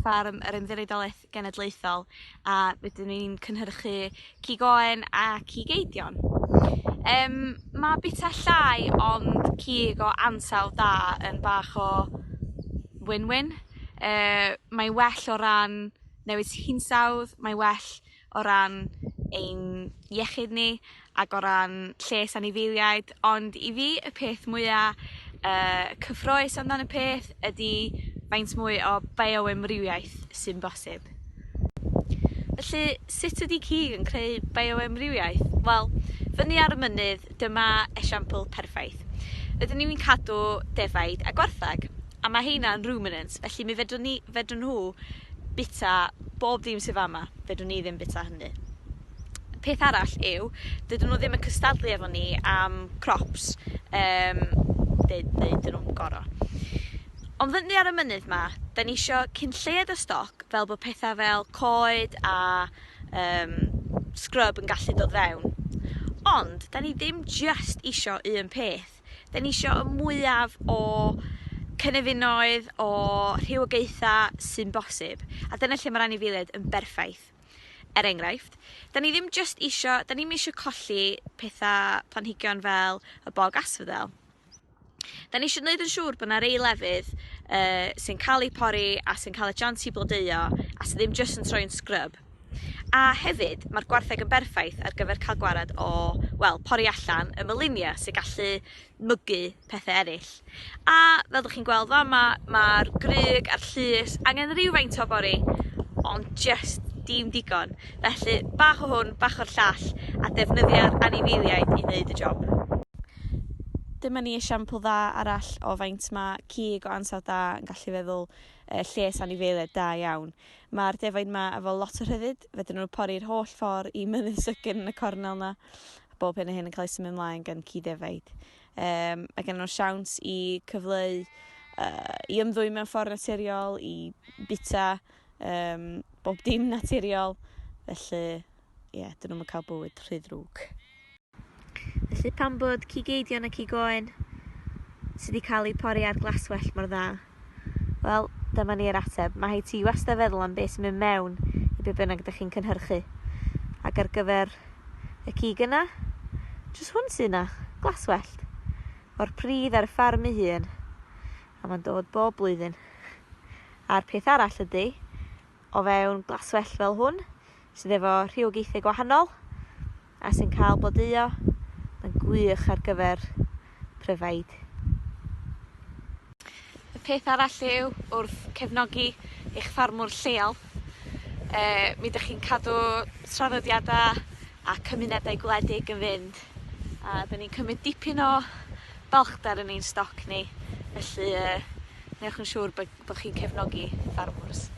ffarm yr Ymddiriedolaeth Genedlaethol a rydyn ni'n cynhyrchu cig oen a cig eidion. Yym ma' bita llai ond cig o ansawdd da yn bach o win-win. Yy mae'n well o ran newid hinsawdd, mae'n well o ran ein iechyd ni ac o ran lles anifeiliaid ond i fi y peth mwya yy cyffrous amdan y peth ydi faint mwy o bioamrywiaeth sy'n bosib. Felly sut ydi cig yn creu bioamrywiaeth? Wel, fyny ar y mynydd dyma esiampl perffaith. Rydyn ni'n cadw defaid a gwarthag a ma' heina'n ruminants felly mi fedrwn ni fedrwn nhw bita bob dim sy fama, fedrwn ni ddim bita hynny. Peth arall yw dydyn nhw ddim yn cystadlu efo ni am crops yym neu neu 'dyn nw'm goro. Ond fyny ar y mynydd 'ma 'dan ni isio cyn lleied o stoc fel bo' petha fel coed a yym scrub yn gallu dod fewn. Ond 'dan ni ddim jyst isio un peth. 'Dan ni isio y mwyaf o cynefinoedd, o rhywogaetha sy'n bosib. A dyna lle ma'r anifeiliaid yn berffaith. Er enghraifft, 'dan ni ddim jyst isio 'dan ni'm isio colli petha planhigion fel y bog asphodel. 'Dan ni isio neud yn siŵr bo' 'na rei lefydd yy sy'n ca'l eu pori a sy'n ca'l y chance i blodeuo a sy ddim jyst yn troi'n scrub. A hefyd ma'r gwartheg yn berffaith ar gyfer ca'l gwared o wel pori allan y melinia sy gallu mygu pethe eryll. A fel 'dych chi'n gweld fa' 'ma ma'r grug a'r llus angen rywfaint o bori ond jyst dim digon. Felly bach o hwn bach o'r llall a defnyddia'r anifeiliaid i neud y job. Dyma ni esiampl dda arall o faint ma' cig o ansawdd da yn gallu feddwl yy lles anifeiliaid da iawn. Ma'r defaid 'ma efo lot o rhyddid, fedrwn nhw pori'r holl ffor i Mynydd Sycyn yn y cornel 'na. A bob hyn a hyn yn cael ei symud mlaen gan ci defaid. Yym mae gen nhw siawns i cyfleu yy i ymddwyn mewn ffordd naturiol, i bita yym bob dim naturiol. Felly ie, 'dyn nw'm yn ca'l bywyd rhy ddrwg. Felly pam bod cig eidion a cig oen sydd wedi cael eu pori ar glaswellt mor dda? Wel, dyma ni'r ateb. Mae rhaid ti wastad feddwl am beth sy'n mynd mewn i be bynnag ydych chi'n cynhyrchu. Ac ar gyfer y cig yna, jyst hwn sy'n yna, glaswellt. O'r pridd ar y ffarm ei hun. A mae'n dod bob blwyddyn. A'r peth arall ydy, o fewn glaswellt fel hwn, sydd efo rhywogaethau gwahanol, a sy'n cael blodeuo, mae'n gwych ar gyfer pryfaid. Y peth arall yw, wrth cefnogi eich ffarmwr lleol, e, mi ydych chi'n cadw traddodiadau a cymunedau gwledig yn fynd. A dyn ni'n cymryd dipyn o balchder yn ein stoc ni, felly e, newch yn siŵr bod, bod chi'n cefnogi ffarmwrs.